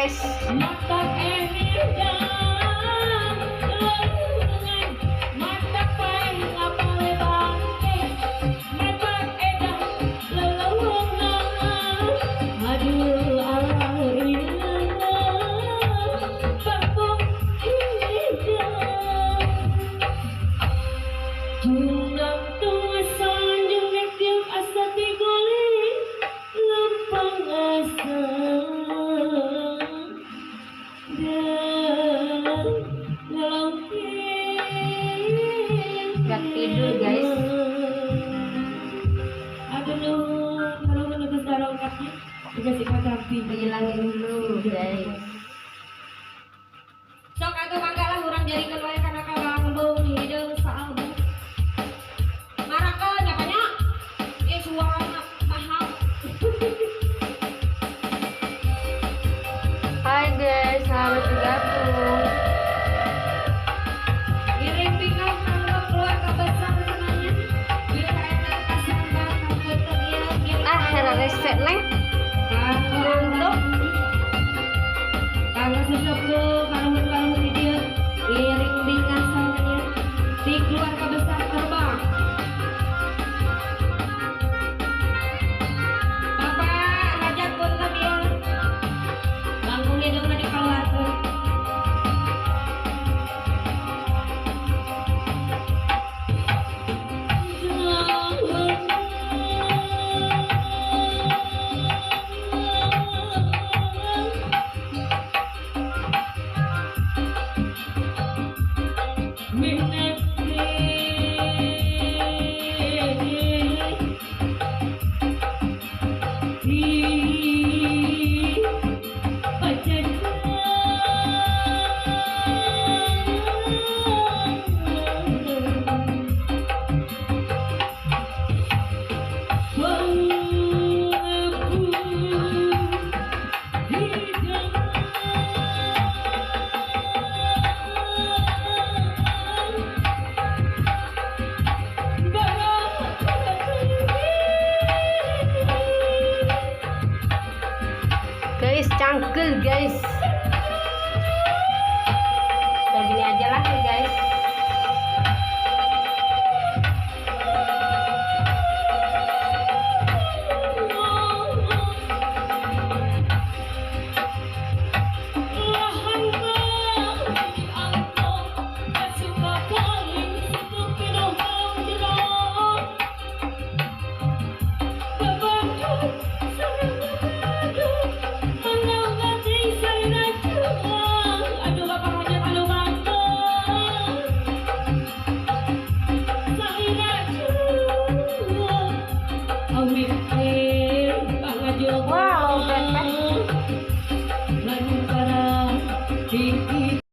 guys. Matak edan lelungan, matak paeh ngapale bangke, matak edan lelungan. Aduh Allah ieu bangkong hideung. Junang tua sanjung tiup asa tigoleh lempang asa dan ngelongking. Gak tidur, guys. Aduh nuhun, haruhun geus darongkapnya dikasih katampi. Bilangin dulu, guys. Sok atuh mangga lah, urang jadikeun wae kana kabang hideung saalbum. Marakeun nya nya. Eh, suarana mahal. Hai guys, selamat bergabung. Ngiring bingah kanggo keluarga besar semuanya. Biar enak kasambang hapunten ieu ngiring. Ah, era resek neng. Kanggo Ngantuk. Kanggo sesepuh.